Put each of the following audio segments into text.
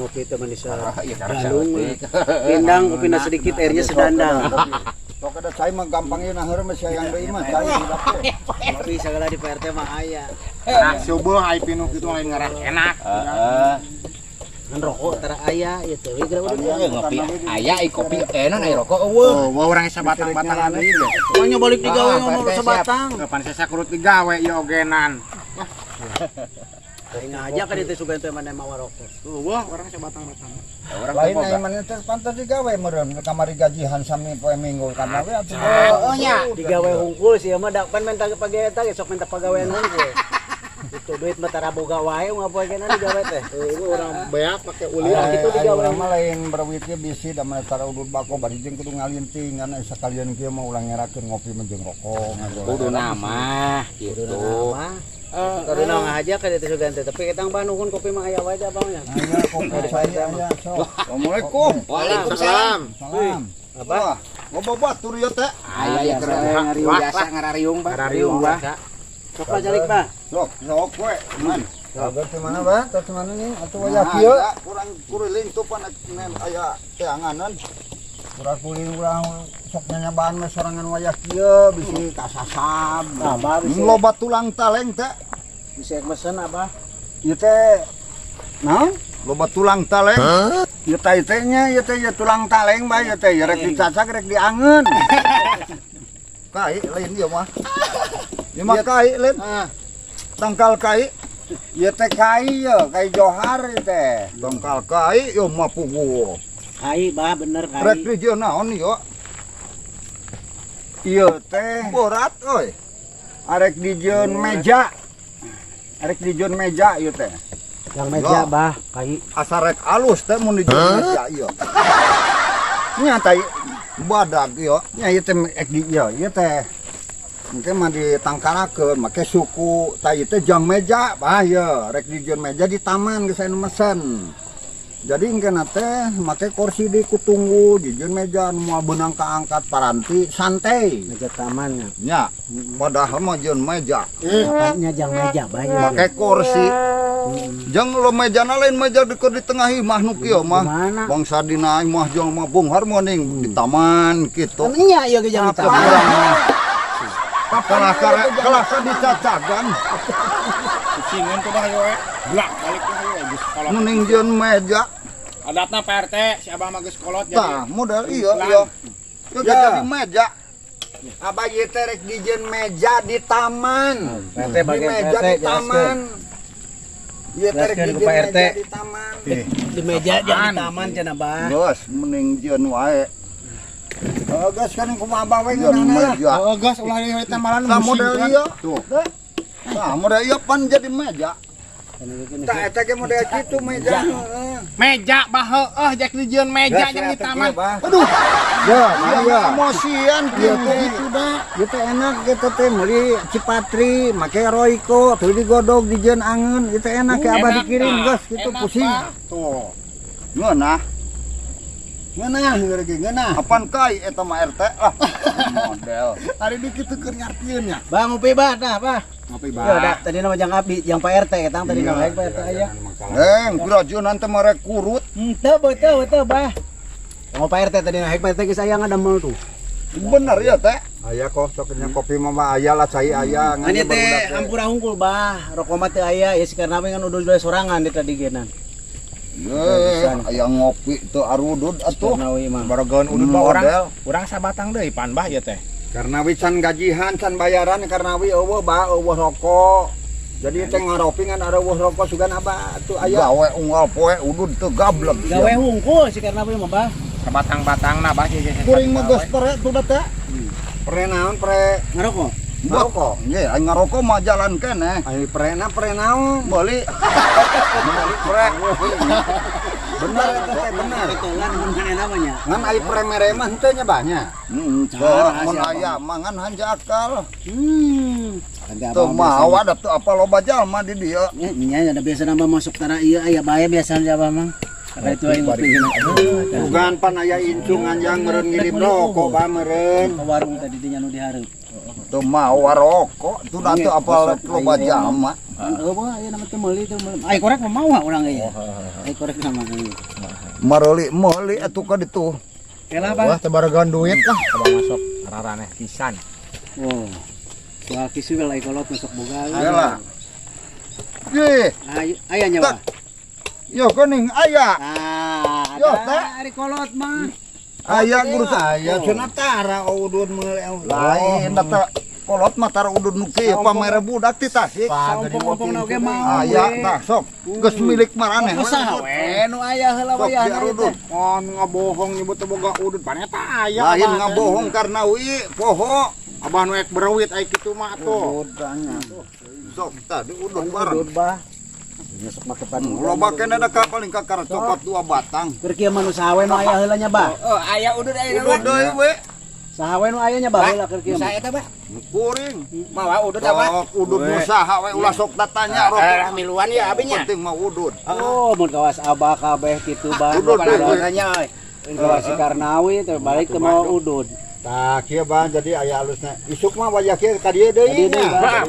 ngopi teh manis. Ah, iya karena Galung. saeutik. Pindang kopina sedikit, airnya sedandang. Sok ada cai mah gampang ieu naheur mah sia yang deui mah cai di dapur. Ngopi segala di Pak RT mah aya. Nah, subuh ai pinuh kitu lain ngarah enak. Heeh. Ngan rokok tara aya ieu teh we geura udah. Eh, ngopi aya ai kopi enak ai rokok eueuh. Oh, wah urang sabatang-batangan deui ge. Pokoknya balik digawe Ah, ngomong Pak RT, siap. sebatang. Kapan saya kurut digawe ieu ogenan. Aing aja kan itu sugan teh mana mawa rokok. Wah, urang sabatang-batang. Urang Lain teu boga. ai maneh teh pantes digawe meureun kamari gajihan sami poe Minggu kana we atuh. Oh nya. Digawe hungkul sih mah da pan minta pagawe eta ge sok minta pagawean hungkul. Itu duit mah tara boga wae ngapoe kena digawe teh. Oh, urang beak pake ulin Ai gitu digawe. Urang mah lain berwit ge bisi da mah tara udud bako bari jeung kudu ngalinting ngan asa kalian kieu mah ulah ngerakeun ngopi mah jeung rokok ngobrol. Kudu nama gitu. Mah kudu ngahaja ka ditu sugan teh, tapi kita bah nuhun kopi mah aya wae aja abang nya. Aya kopi cai aya sok. Assalamualaikum. Waalaikumsalam. Salam. Apa? Wah, loba batur ieu teh. Aya ya Wah, ngariung wah, biasa ngarariung, Pak. Ngarariung, Bah. Sok lah jalik bah. Sok, sok we. Man. Kabar di mana, Bah? Tas di mana nih? Atuh wayah Nah, kieu. aya kurang kuriling tuh pan nen aya teanganan. Kurang kuling urang sok nyanyabaan mah sorangan wayah kieu bisi kasasab. Abah bisa Loba tulang taleng teh. bisa mesen abah. Ieu teh naon? Loba tulang taleng. Ieu teh teh nya ieu teh ieu tulang taleng bae ieu teh rek dicacak rek diangeun. Kai lain ieu mah. Ieu mah kai lain. Tangkal kai. Ieu teh kai ye, kai johar ieu teh. Tangkal kai ieu mah puguh. Kai bah bener kai. Rek dijieun naon ieu? Ieu teh Borat euy. arek dijieun meja. Arek dijieun meja ieu teh. Yang meja Ya. bah kai. Asa rek alus teh mun dijieun meja ieu. Nya teh Badag ieu. nya ieu teh ek di ieu, ieu teh mungkin mah ditangkarakeun make suku tah ieu teh jang meja bah ieu rek dijieun meja di taman geus aya nu mesen. Jadi engkena teh make kursi di kutunggu dijieun meja nu moal beunang kaangkat paranti santai. Meja tamannya. Nya, padahal mah jieun meja. Apanya jang meja bah ieu. Make kursi. Jeung lo mejana lain meja di di tengah imah nu kieu mah. Mana? Bangsa dina imah jeung mah bunghar meuning di taman kitu. Kan nya ieu ge jang di taman. Kalah kare kalah ka dicacagan Kucingan tuh dah ayo we. Blak balik tuh ayo geus kolot. mending jieun meja. Adatna Pak RT, si Abah mah geus kolot jadi. Tah, model ieu ieu. Ieu Ya. jadi meja. Abah ieu teh rek dijieun meja di taman. RT Di bagian meja RT di taman. Ieu teh rek Jelaskeun ku dijieun Pak RT. meja di taman. Di meja jang di taman cenah bah. Geus mending jieun wae. Oh, geus kan kumaha abah we Jieun ngeunana lah. meja. Oh, geus ulah ieu teh malan Tah model ieu. Tuh. Tah model ieu pan jadi meja. Tah eta ge model kitu meja. Heeh. Meja bah heueuh jek dijieun meja Geus, jeung di eta taman. kieu, Bah. Aduh, Ya, nah, ya. emosian Ieu kieu teh gitu dah. Ieu teh enak gitu teh meuli Cipatri, make Royco, tuh digodog dijieun angeun, ieu teh enak ke abah Enak, dikirim tah. geus kitu Enak, pusing. Bah. Tuh. Ngeunah. Ngeunah geus ge ngeunah. Apan kai eta mah RT lah. Model. Hari ini kitu keur ngartieun nya. Bah ngopi bah tah bah. Ngopi Ya bah. udah tadi nama jang abdi jang Pak RT ketang tadi nama Pak RT aya. Neng, kira nanti merek kurut. Henteu betul betul bah. Mau Pak RT tadi nah Pak RT geus aya ngadamel tuh. Bener ya teh. Aya kok sok nya kopi mah mah aya lah cai aya Ngan ieu teh hampura hungkul bah, rokok mah teu aya ya karena we kan udah sorangan di tadi genan. Eh, aya ngopi teu arudud atuh. Karena we mah. Barogeun udud bah urang. Model. Urang sabatang deui pan bah ieu teh. Karena wi can gajihan, can bayaran karena wi eueuh bah eueuh rokok. Jadi teh ngaropi ngan ada eueuh rokok sugan abah tuh aya. Gawe unggal poe udud teu gablek. Gawe hungkul si karena we mah bah. Sabatang-batangna bah sih. Kuring mah geus pere tuh da teh. Pre naon pre Ngerokok. Ngarokok. Nggih, aing ngarokok mah jalan keneh. Ai prena pre naon? Meuli. Meuli pre. Bener eta teh bener. Betulan mun kana namanya. Ngan ai pre mere mah henteu nya bah nya. Teu mun aya mah ngan hanjakal. Teu Teu mau ada teu apa loba jalma di dieu. Ya, nya ada biasa nambah masuk tara ieu aya bae biasa abah mah. Karena itu aing ngopi. Bukan pan aya incung anjang meureun ngirim rokok bah meureun. Ke warung tadi dinya nu dihareup. Teu mau rokok, tuh da teu apal loba jama. Eueuh aya nama teu meuli teu meuli. Ai korek mah mau urang ge. Ai korek sama euy. Maroli meuli atuh ka ditu. Elah bah. Wah, teu baregan duit lah. Abah masuk raraneh pisan. Oh. Soal kisu we ai kolot masuk boga. Yalah. Ye, Aya nya bah. yo geuning aya. Ah, Yo, teh. Ari kolot mah. Aya guru Aya cenah tara udud meuli. Lain da teh kolot mah tara udud nu kieu pamere budak ti Tasik. Saompong-ompong oge mau. Aya tah sok geus milik maraneh. Saha we nu aya heula Sok wayahna biar ieu udud. teh. On ngabohong nyebut teu boga udud pan eta aya. Lain Abah. ngabohong karena wi poho. Abah nu ek berewit ai kitu mah atuh. Sok tadi udud bareng. Udud bah. Nyesek make pan. Loba keneh da ka paling kakara copot 2 batang. Keur kieu mah nu saha we nu aya heula nya bah. Oh, aya udud aya Udud deui we. Saha we nu aya nya bah heula keur kieu mah. Saya eta bah. Kuring. Mawa udud apa? Sok udud nu saha we ulah sok tatanya rokok. Eh, miluan ya abinya. Penting mah udud. Oh, mun kawas abah kabeh kitu bah. Udud deui. Tanya euy. Kawas si Karnawi teh balik teu mau udud. Tah kieu bah jadi aya alusna. Isuk mah wayah kieu ka dieu deui Ka dieu deui, nya. Bah.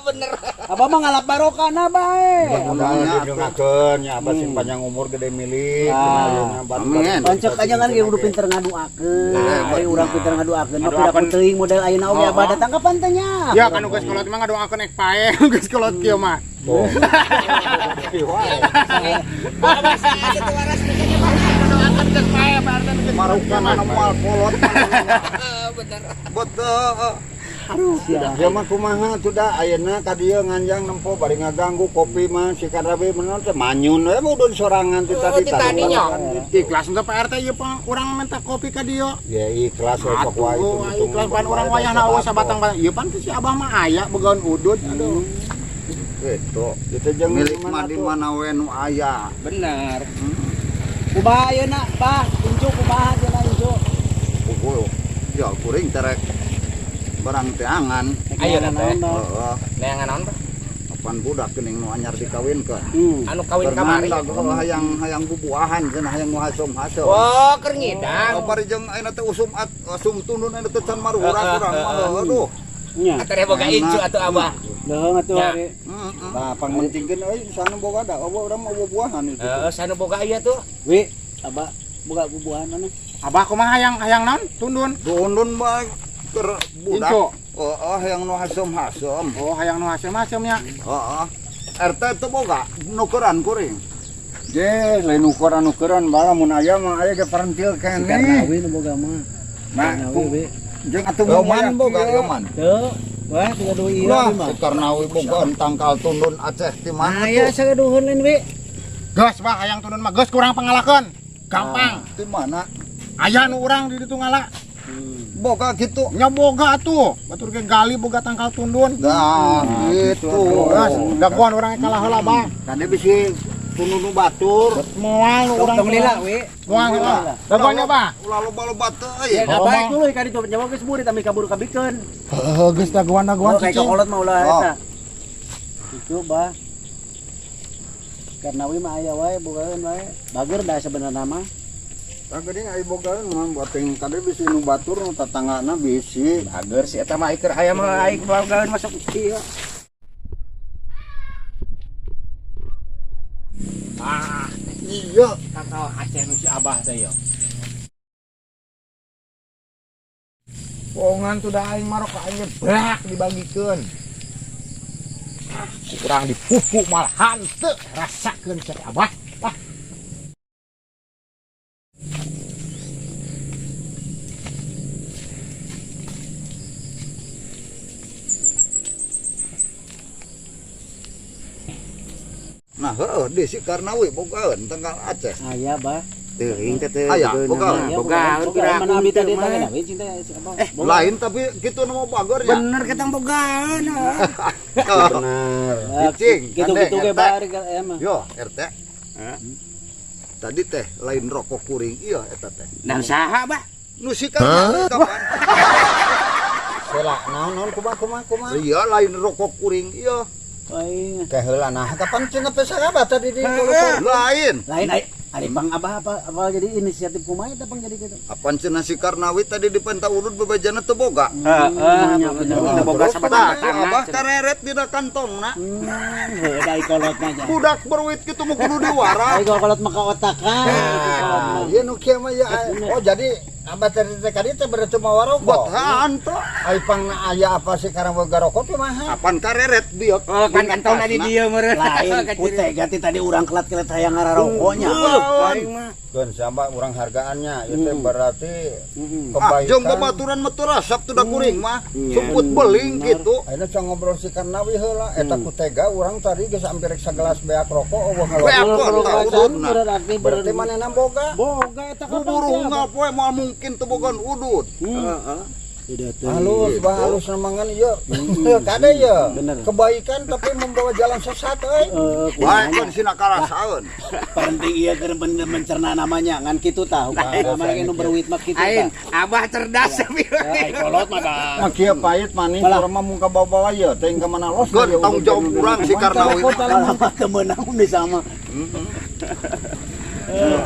Bener. Abah mah ngalap barokana bae. Mudah-mudahan didongakeun nya abah sing panjang umur gede milik cenah ayeuna Amin. Pancek aja kan ge kudu pinter ngaduakeun. Ari urang pinter ngaduakeun mah pira teuing model ayeuna oge abah datang kapan teh nya. Ya kan geus kolot mah ngadoakeun ek pae geus kolot kieu mah. Abah saya teu waras mikirnya bah. Ngadoakeun geus pae berarti geus Marukan anu moal kolot. Bener. Betul. Aduh, sia. Ya mah kumaha tuh da ayeuna ka dieu nganjang nempo bari ngaganggu kopi mah si Karabe menon teh manyun we mah udud sorangan ti tadi Ti tadinya. Ikhlas teh Pak RT ieu pang urang minta kopi ka dieu. Ya ikhlas we sok wae Atuh, ikhlas pan urang wayahna eueuh sabatang batang. Ieu pan si abah mah aya bogaeun udud. Aduh. Gitu. Itu jeung Milik mah di mana we nu aya. Bener. Kumaha ayeuna, Bah? Incu kumaha cenah incu? Pukul. Ya kuring terek barang teangan. Ayeuna teh. Heeh. Neangan naon bah? Apan budak geuning nu anyar dikawinkeun. Anu kawin kamari. Hayang hayang bubuahan cenah hayang nu hasum-hasum. Oh, keur ngidang. Oh, bari jeung ayeuna teh usum at usum tundun ayeuna teh can marurak urang mah aduh. Nya. Ateh boga incu atuh abah. Leuheung atuh Ya. ari. Heeh. Tah pangmentingkeun euy sana boga da eueuh urang mah bubuahan itu. Heeh, sanu boga ieu tuh. Wi, abah boga bubuahan mana? Abah kumaha hayang hayang naon? Tundun. Tundun bae keur budak. Incu. Heeh, hayang nu hasum-hasum. Oh, hayang nu hasem-hasem nya. Heeh. RT teu boga nukeran kuring. Je, lain ukuran-ukuran bala mun aya mah aya ge parentil Si keneh. Karnawi nu boga mah. Nah, Karnawi we. jeung atuh mun Yoman aya boga kieu. yoman. Teu. Wah, tiga dua iya Wah, mah. si Karnawi boga tangkal tundun Aceh di mana Aya tuh? sageduhun lain we. Geus bah hayang tundun mah geus kurang pangalakeun. Gampang. Di mana? Aya nu urang di ditu ngala. Boga gitu. Nya boga atuh. Batur ge gali boga tangkal tundun. Nah, gitu. Geus dagoan urang kalah heula bah. Kade bisi tundun nu batur. Moal nu urang. Tong lila we. Moal heula. Dagoan nya bah. Ulah loba-loba teuing. Ya, baik dulu ka ditu nyawa geus murid tapi kabur kabikeun. Heeh, geus dagoan-dagoan Oh, kayak cicing. kolot mah ulah Oh. eta. Itu bah. Karnawi mah aya wae bogaeun wae. Bager da sebenarna mah. Tah geuning aya bogaeun mah buating kade bisi nu batur nu tatanggana bisi. Bager si eta mah iker hayang mah aing bogaeun masuk ieu. Ah, iya tangkal Aceh nu si Abah teh ieu. Pongan tuh da aing marok ka aing ge brak dibagikeun. Kurang dipupuk malah hanteu rasakeun cek Abah. Ah. Nah, heeh di si Karnawi bogaeun tangkal Aceh. Aya bah. Teuing teh teu. Aya, bogaeun. Aya Bogaeun bogaeun. Mana abi tadi mah. tadi we cinta si abah. Lain tapi kitu nu mau bager nya. Bener ketang bogaeun. Bener. Cicing, Gitu-gitu ge kandeng, bah ari ka aya mah. Yo, RT. Tadi teh lain rokok kuring iya eta teh. Nah saha bah? Nu si Karnawi kapan? Heula naon-naon kumaha kumaha kumaha. Iya, lain rokok kuring iya. Aing Teh heula nah kapan cenah pesara tadi di Lain. lain ai Ari Bang Abah apa apa jadi inisiatif kumaha eta, Bang, jadi gitu? Apan cenah si Karnawi tadi dipenta udud bebejana teu boga. Heeh, bener. teu boga Terus sabatang. tah, Abah kareret dina kantongna. Heuh, da kolotna nya. Budak berwit kitu mah kudu diwarah. Ai kolot mah ka otakan. Ah, ieu nu kieu mah ya. Oh, jadi Abah tadi teh kadi teh berarti mawa rokok. Botahan tuh. Ai pangna aya apa sih karena boga rokok teh mah? Apan kareret bieu. Oh, kan kantongna di dieu meureun. Lain ku tega ti tadi urang kelat-kelet hayang ngararokoknya. Aing mah. Keun sama urang hargaannya, itu berarti Ah, jeung kebaikan. babaturan mah teu rasap tuh da kuring mah. Sumput beling gitu. Ayeuna can ngobrol si Karnawi heula, eta ku tega urang tadi geus hampir sagelas beak rokok euweuh Beak ngalokok. tah ududna. Berarti manehna boga. Boga eta kapan Buburu teh, unggal poe moal mungkin teu bogaan udud. Heeh. Tidak teh. Halus, bah halus nemangan ieu. Kade ye. Bener. Kebaikan tapi membawa jalan sesat euy. Eh, Bae kumaha kan sina karasaeun. Penting ieu keur mencerna namanya ngan kitu tah. Namanya nu berwit mah kitu tah. Aing, Abah cerdas tapi. Ai kolot mah dah. Mah kieu pahit manis Malah. urang mah mung kabawa-bawa ye, teuing ka mana los. Geun tanggung jawab urang si Karnawi. Malah mah teu meunang di sama. Eh,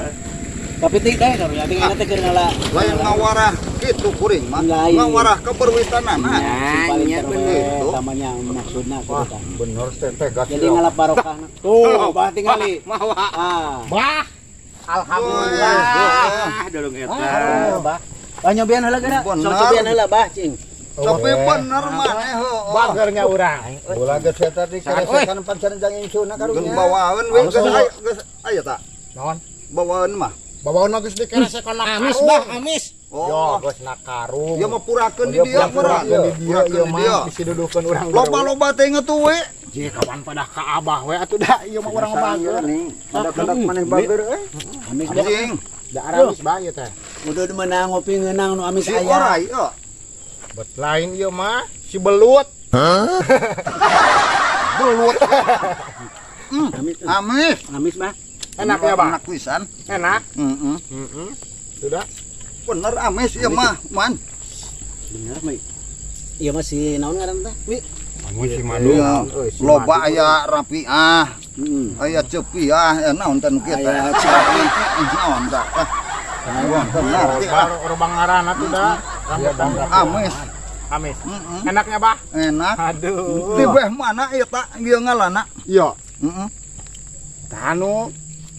tapi teh teh karunya teh teh keur ngala Lain ngawarah kitu kuring mah. Lain. Ngawarah keberwitanana. si paling Nya, terbaik bener. tamanya maksudna kitu tah. Bener teh tegas. Jadi ngalap barokah. Tuh, bah tingali. Mawa. Ah. Bah. Alhamdulillah. Dorong eta. Ah, bah. Bah nyobian heula geura. Sok Bener. cobian heula bah cing. Tapi bener maneh heueuh. Bagernya urang. Bola geus eta tadi keresekan pancaran jang insuna Geun karunya. bawaeun we geus aya geus aya ta. Naon? Bawaeun mah. Bawaeun mah geus dikeresekan na Amis karung. bah, amis. Yo, Oh, geus na karung. ieu mah purakeun di Oh, dieu meureun. Purakeun di dieu Purakeun ieu di dieu. mah bisi dudukeun urang. Loba-loba teh ngetu we. Je kawan pada ka Abah we atuh da ieu mah urang bager. Ada-ada maneh bager euy. Amis bah. Anjing, Da aramis bah ieu teh. Udah meunang ngopi ngeunang nu amis si aya. orai euy. Bet lain ieu mah si belut. Belut. Amis. Amis. Amis bah. Enak ya, Bah? Enak pisan. Enak. Heeh. Heeh. Sudah. Bener amis ieu mah, man. Bener mah. Iya masih naon ngaran teh? Wi. Amun si Iya. Loba aya rapiah, Heeh. aya cepiah, ya naon teh nu kieu teh. Aya Rapi, naon tah. Ah, wah, ngerti ah. Baru ngaran atuh da. Amis. Amis. Heeh. Enaknya, Bah? Enak. Aduh. Di beh mana ieu tak ieu ngalana? Iya. Heeh. Tanu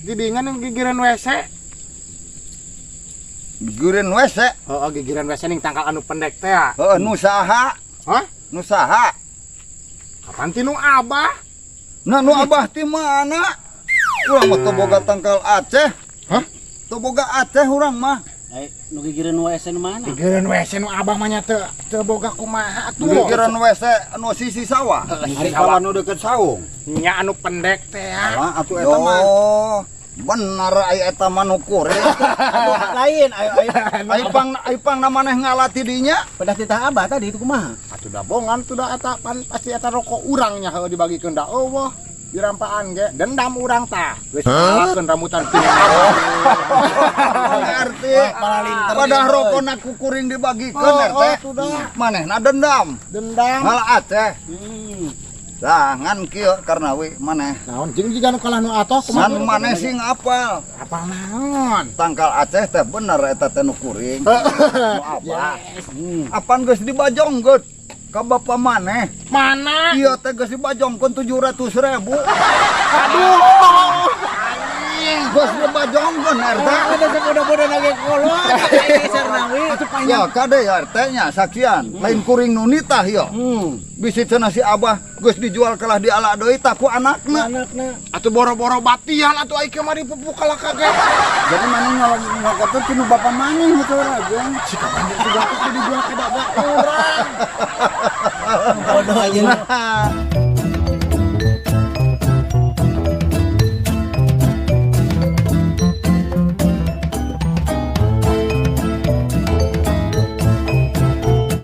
didingan yang gigiran WC. Gigireun WC. Heeh, gigiran WC ning tangkal anu pendek teh ya. Heeh, nu saha? Hah? Nu saha? Kapan ti nu Abah? Nah, nu Abah ti mana? Urang mah teu boga tangkal Aceh. Hah? Teu boga Aceh urang mah. Eh, nu gigireun WC nu mana? Gigiran WC nu Abah mah nya teu teu boga kumaha atuh. Gigireun WC anu sisi sawah. Ari kawan nu deket saung. Nya anu pendek teh ya. Alah atuh eta mah. Oh, bener aya eta mah nu kuring. Atuh lain ayo ayo. Ai pang na maneh ngala ti dinya. Pedah titah Abah tadi itu kumaha? Atuh da bongan tuh da eta pan pasti eta rokok urang nya heueuh dibagikeun da eueuh. Dirampaan ge dendam urang tah. Geus ngalakeun rambutan ti Abah. Ngerti. Padahal rokona ku kuring dibagikeun Oh, RT. oh, sudah. Manehna dendam. Dendam. Ngala Aceh. Hmm. Lah ngan kieu karena wi maneh. Naon jeung jiga nu kalah nu atoh kumaha? San maneh sing apal. Apal naon? Tangkal Aceh teh bener eta teh nu kuring. Nu Abah. Apan geus dibajongkeun ka bapa maneh? Mana? Iya teh geus dibajongkeun 700.000. Aduh. Geus dibajongkeun RT. Ada sebodoh-bodoh lagi kolot. Sarnawi. Ya kade ya RT nya saksian. Lain kuring nu nitah ya. Bisi cenah si Abah geus dijual kalah diala deui tah ku anakna. Anakna. Atuh boro-boro batian atuh ai kamari pupuk kalah kage. Jadi maneh ngalokot teh tinu bapa maneh gitu aja. Si kapan si gatot dijual ka bapak urang. Bodoh aja.